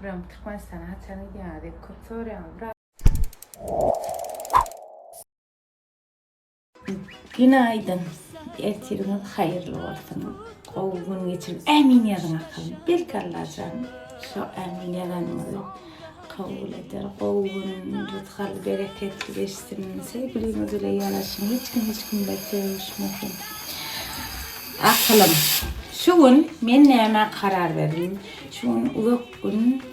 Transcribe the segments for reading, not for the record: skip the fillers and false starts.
Biram Türkmenistana haçan gidýäňiz diýip köp soraýaňyz. Günaýdyn. Ertiriňiz haýyrly bolsun. Gowy gün geçiriň. Ämin ýazyň akylym. Belki Allajan şo ämin ýazanyňyzy kabul eder. Gowy gün, rysgal, bereketli geçsin. Söýgüliňiz bile ýaraşyň. Hiç kim hiç kim bilen sögüşmesin. Akylym. Şu gün men nämä karar berdim? Şu gün uzak gün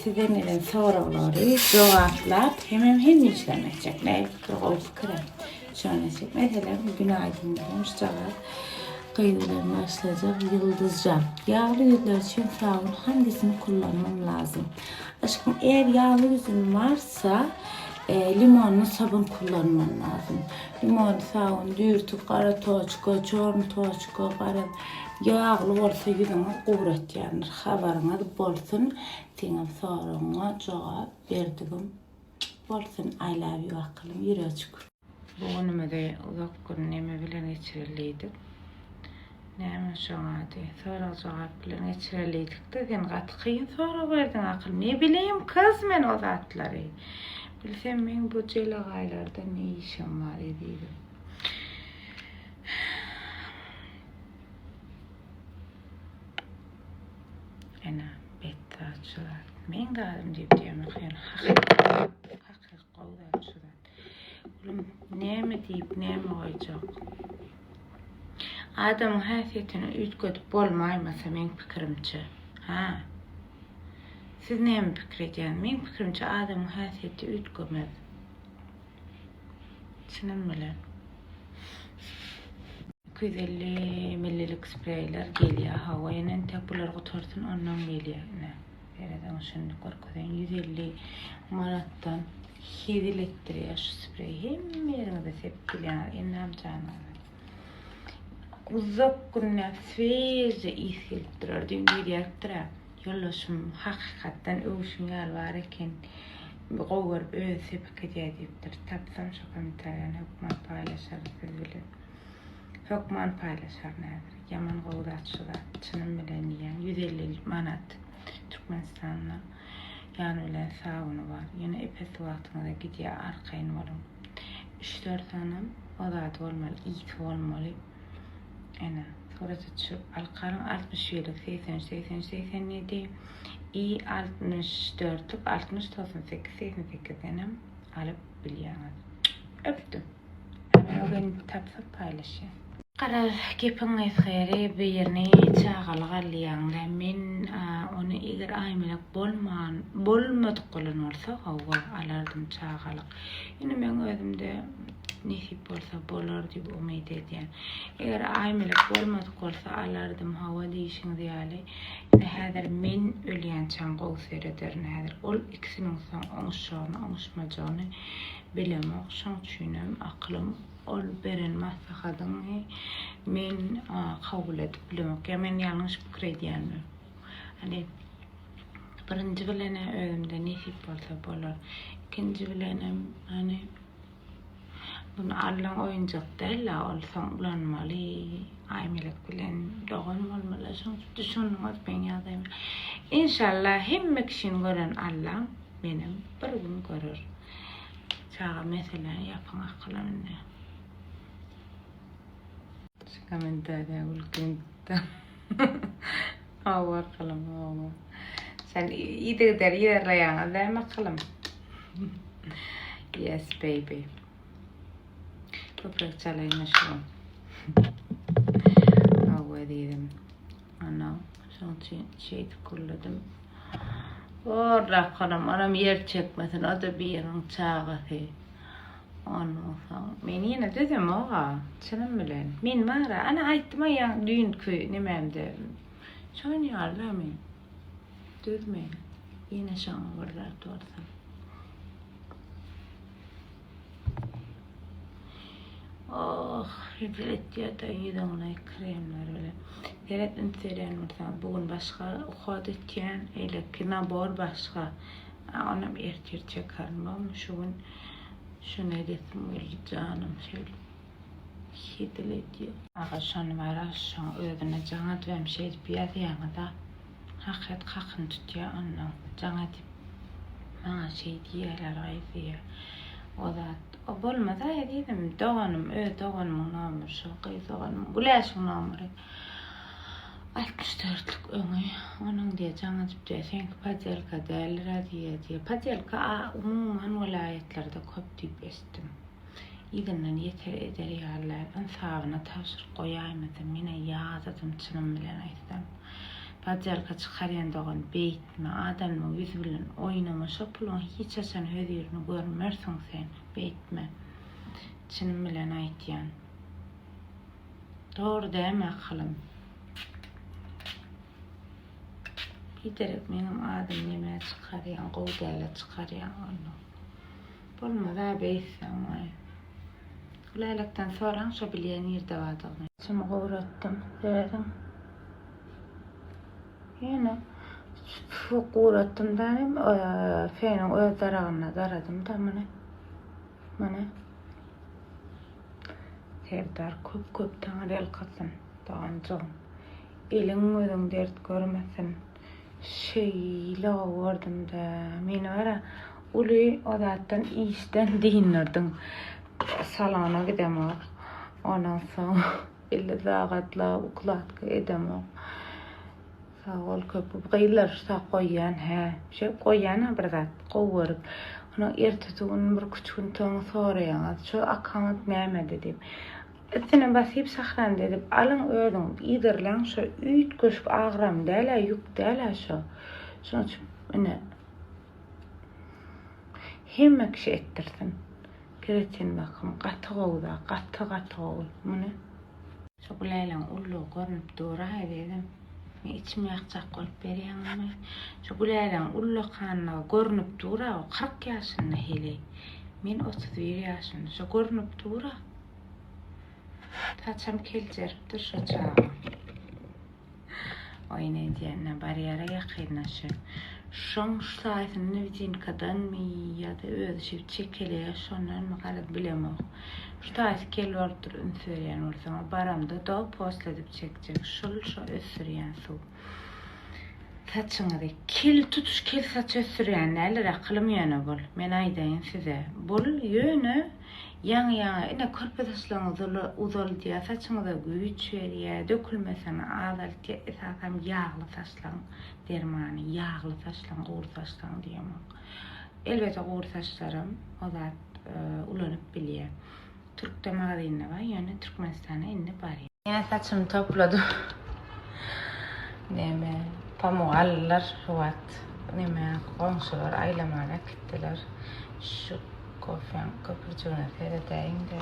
sizden gelen soraglary jogaplap hemem hemişe etjek. Näme pikir gowy pikir. Şony etjek. Meselem, günaýdyn bilen şujagaz gyz bilen başlajak Ýyldyzjan. Ýagly ýüzler üçin sabyn hangisini kullanmam lazym? Aşkym eğer ýagly ýüzün varsa limonly sabyn kullanman lazym. Limonly sabyn dürtük, gara toçka, çorny toçka, garaz ýagly bolsa ýüzüňiz guratýandyr. Habaryňyz bolsun. Seňem soragyňa jogap berdigim bolsun. I love you akylym ýürejik. Bu günümizi uzak gün neme bilen geçireli diýdik. Näme şoň ady? Sorag jogap bilen geçireli diýdik-de, sen gaty kyn sorag berdiň akyl. Ne bileýin kyz men o zatlary. Bilsem meň bu jelegaýlarda ne işim bar ezizim. Ene, bet zat şu zat. Meň zadym diýip diýemok, ýöne hakyky, hakyky gowy zat şu zat. Gülüm, näme diýip, näme goýjak? Adamyň häsiýetini üýtgedip bolmaýmasa meň pikirimçe. Hä? Siz näme pikir edýäňiz? Meň pikirimçe adamyň häsiýeti üýtgemez. Çynym bilen. 250 millilik spreýler gelýär. Hawa, ýene entek bular gutarsyn, ondan gelýär. Ine, serediň şuny görkezeýin. 150 manatdan hezil etdirýär şu spreý. Hemme ýeriňize sepip bilýäňiz, ennam janyňyza. Uzak günläp swejje ys gelip durar. Düýn biri ýazypdyr-a. Ýoldaşym hakykatdan öwüşiň ýaly bar eken. Gowy görüp özi sepik edýär diýipdir. Tapsam şo kommentariýany hökman paýlaşaryn siz bilen. Hökman paýlaşaryn häzir. Ýaman gowy zat şu zat. Çynym bilen diýýän. 150 manat Türkmenistanda ýany bilen sabyny bar. Ýöne epesli wagtyňyza gidýär arkaýyn boluň. 3-4 sanam o zady bolmaly, ysy bolmaly. Ene, surata düşürip alkaryň 61-lik 83 83 87 i 64-lük 60 98 88 denem alyp bilýäňiz. Öpdüm. Ögen tapsak paýlaşýan. Garaz, gepiň gysga ýeri birini çagalyk alýaňda men ony eger Aýmelek bolman bolmadyk bolan bolsa hawa alardym çagalyk. Ýöne meň özümde nesip bolsa bolar diýip umyt edýän. Eger Aýmelek bolmadyk bolsa alardym hawa diýşiňiz ýaly. Indi häzir men ölýänçäm gowy serederin häzir. Ol ikisiniň soň oňuşjagyny oňuşmajagyny bilemok. Şoň üçinem akylym Ol beren maslahatyňy men kabul edip bilemok. Ýa men ýalňyş pikir edýänmi? Hani birinji bilen-ä özümde nesip bolsa bolar. Ikinji bilenem hani bunu Allaň oýunjak däl-ä, ol soň ulanmaly, Aýmelek bilen dogan bolmaly. Şoň üçin düşündiňiz meň ýagdaýyma. Inşallah hemme kişini gören Allam menem bir gün görer. Çaga meseläni ýapyň akylam indi. Şu kommentariýa gülkim tutdy. Hawa akylym hawa. Sen yzygider ýerleýäňiz dämi akylym? Yes baby. Köpräk çalaýyn şu gün. Hawa diýdim. Ana, şoň üçin şeýdip gürledim. Horlakanam, onam ýer çekmesin, o-da biriniň çagasy. Ondan soň, men ýene dözemok-a, çynym bilen. Men bar-a, ana aýtdym-a ýaňy düýnki nemämde, şon ýaly-da men. Dözmeýän. Ýene şoňa bir zat bolsa. Oh, hezil etýär-de ýüzüňi kremler bilen. Seret üns berýän bolsaň, bu gün başga uhod etýän, eýleki nabor başga. Onam ertir çekerin, bormy? Şu gün şuny edesim geldi janym şeýle. Hezil edýär. Aga şony bara şoň özüne jaň edibem şeýdip ýazýaňyz-a. Hakykat kakyny tutýa onnoň. Jaň edip maňa şeý diýýäler gyz diýýä. O zat o bolmaz-a ezizim, doganym öz doganymyň nomeri şo gyz doganymyň Güläşiň nomeri. 64-lük öňi. Onuň diýýä jaň edip diýýä seňki podelka däldir-ä diýýä diýýä. Podelka umuman welaýatlarda köp diýip eşitdim. Yzyndan ýeter eder ýaly däl. Ynsabyna tabşyryp goýaýmasam, menä ýadadym çynym bilen aýtsam. Poddelka çykarýan dogan beýtme, adamyň ýüzi bilen oýnama, şo puluň hiç haçan hözirini görmersiň sen, beýtme. Çynym bilen aýtýan. Dogry dälmi akylym? Biderek meňem adym nämä çykarýaň, gowy dälä çykarýaň onda. Bolmaz-a beýtseň waý. Gülälekden soraň şo bilýä nirde bardygyny. Saçymy guratdym. Serediň. Ýöne şu guratdym da feniň öz daragynda daradym da muny. Muny. Serdar köp köp taňryýalkasyn doganjygym. Eliň gözüň dert görmesin. Şeýle gowy gördüm-dä. Meni bara uly o zatdan işden dyndyrdyn. Salona gidemok. Ondan soň 50 sagatlap ukladka edemok. Sag bol köp. Gyzlar şu sak goýýan hä. Şeýdip goýýan-a bir zat gowy görüp. Ondan ertesi gün bir küç gün soň soraýaňyz. Şu akkaunt nämede diýip. Üstüne basyp sahranda edip alyň özüňiz yzarlaň şo üýtgeşik agram dälä ýük dälä şo. Şoň üçin ine hemme kişi etdirsin. Keratin bakym gaty gowy zat gaty gaty gowy muny. Şo Güläleň ullugy görnüp dur-a ezizim. Men içimi ýakjak bolup berýäňmi? Şo Güläleň ullakanlygy görnüp dur-a o 40 ýaşynda heleý. Men 31 ýaşymda. Şo görnüp dur-a. Saçam keljeripdir şo çaga. Oýun edýänine barýara ýakynda şu. Şoň şu saýsyny wizinkadanmy ýa-da özi şeýdip çekeleýär şondanmy garaz bilemok. Şu taýsy kel bolupdyr üns berýän bolsaňyz baramda do post edip çekjek şul şo ösdürýän suw. Saçyňyzy kel tutuş kel saç ösdürýän däldir akylym ýöne bul. Men aýdaýyn size bul ýöne Ýaňy-ýaňy ine körpe saçlaryňyzy uzaldýar, saçyňyza güýç berýär, dökülmesini azaltýar, esasam ýagly saçlaryň dermany, ýagly saçlaryň, gury saçlaryň diýemok. Elbetde gury saçlaram o zat ulanyp bilýär. Türkde magazinde bar, ýöne Türkmenistanda indi bar. Ýene saçymy topladym. Neme, pamuk aldylar şu wagt. Neme, goňşular aýlamana äkitdiler. Şu kofeň köpürjigine seredäýiň-de.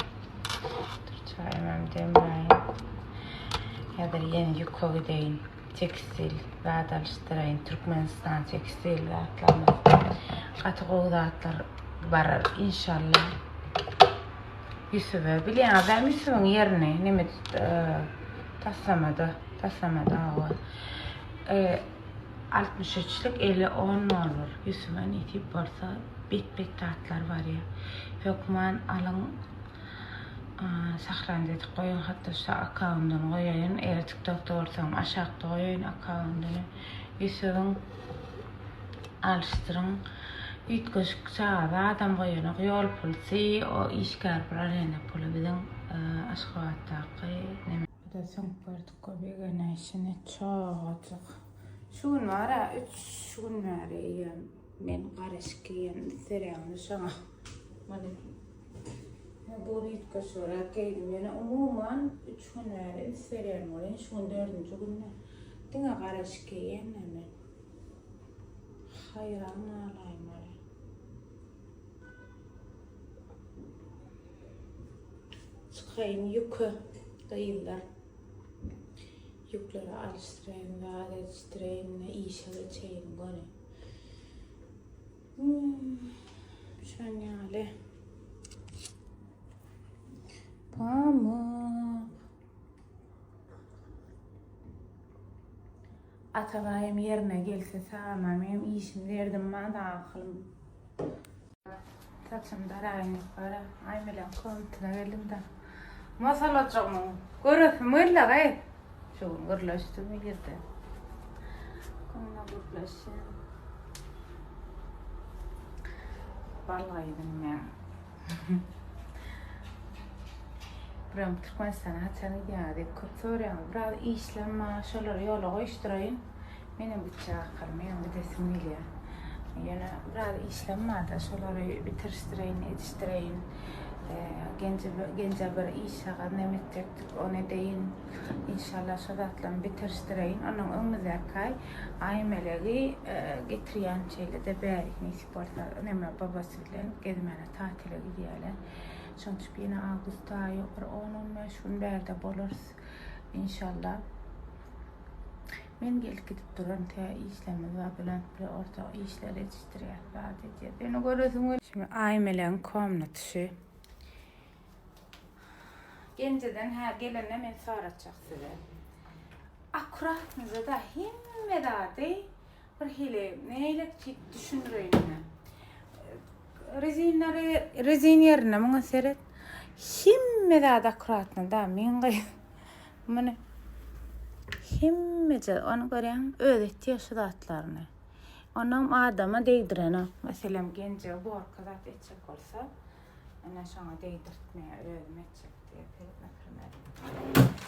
Dur çaýymam demläýin. Häzir ýene ýuka gideýin. Tekstil zat alyşdyraýyn. Türkmenistan tekstil zatlarymyz. Gaty gowy zatlar barar inşallah. Ýusuba bilýäňiz dämi Ýusubyň ýerini neme taslamada taslamada hawa. 63-lük 50 10 dollar. Ýusuba nesip bolsa bet bet zatlar barýar. Hökman alyň sahran edip goýuň hatda şu akkaundyny goýaýyn. Eger TikTokda bolsaň aşakda goýaýyn akkaundyny. Ýusubyň Alyşdyryň. Üýtgeşik çaga zadam goýanok. Ýol pulsy, o işgär pul, arenda puly biziň Aşgabatdaky neme. Bu-da süňk gördük köbegenäýşini çogajyk. Şu gün bar-a, üç gün bäri eýýäm men garaşyk geýýän, üns berýäňmi şoňa? Muny bu gün üýtgeşigräk geýdim. Ýöne umuman üç gün bäri üns berýän welin, şu gün dördünji günde diňe garaşyk geýýän-dä men. Haýran galaýmaly. Çykaýyn ýüke gyzlar. Ýükleri alyşdyraýyn, zat edişdireýin, işe geçeýin göni. Hmm, şon ýaly. Pamuk. Atabaýym ýerine gelse sagama menem işim derdim bar da ahyrym. Saçymy daraýyn diýip bara Aýmeleň komnatyna geldim-de. Masalajygymyň göresim geldi gyz. Şu gün gürleşdim irden. Köne gürleşýän. Bal gyzym meň. Buram Türkmenistana haçan gidýäňiz diýip köp soraýaňyz. Biraz işlem bar, şolary ýola goýuşdyraýyn. Menem gitjek ahyry, menem gidesim gelýär. Ýöne biraz işlem bar-da, şolary bitirişdireýin, edişdireýin. Genje, genje bir iş agaz neme etjekdik, ony edeýin. Inşallah şo zatlaryny bitirişdireýin. Ondan öňümizdäki aý Aýmelegi getirýän şeýle-de bärik nesip bolsa, neme babasy bilen gezmäne tatile gidýärler. Şonuň üçin ýene awgust aýy bir on-on bäş gün bärde bolarys. Inşallah. Men gelip gidip duran tä işlerimiz bar Bülent bile ortak işler edişdirýäs zat edýäs. Ýöne göresiň gel. Şimdi Aýmelegiň komnaty şu. Genjeden hä gelende men soratjak size. Akkuratnyja-da hemme zady bir hili neýlek diýip düşündireýin ine. Rezinleri rezin ýerine muňa seret. Hemme zady akkuratny da meň gyz. Muny hemmeje ony görýäň özi etýär şu zatlaryny. Onam adama degdirenok. Meselem genje uborka zat etjek bolsa Ene şoňa degdirtmeýär, özüm etjek diýýär. Seret, naprimer.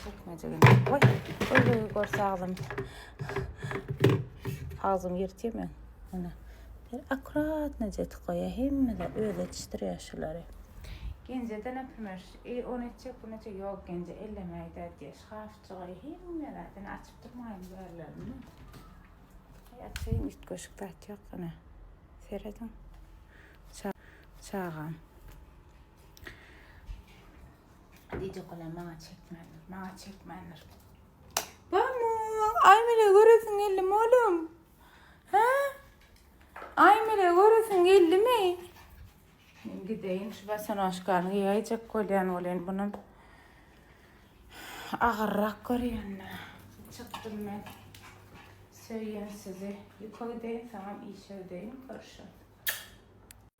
Çekmejegini. Oý, oý, oý, görse agzym. Agzym ýyrtýar men. Ene. Bir akkuratny etip goýýar. Hemme de özi etişdirýär şulary. Genjede naprimer, e, ony etjek, bunu etjek. Ýok, Genje ellemäýdä diýýär. Şkafçygy hemme zadyny açyp durmaýyn bärlerini. Açaýyn, üýtgeşik zat ýok, ene. Serediň. Çagam. Diýjek bolýan maňa çekmändir. Maňa çekmändir. Pamuk, Aýmele göresiň geldimi oglum? Hä? Aýmele göresiň geldimi? Men gideýin şu basanoşkany geýäýjek bolýan welin bunam agyrrak görýän. Çykdym men. Söýýän sizi. Ýuka gideýin, soňam işe gideýin. Görüşeris.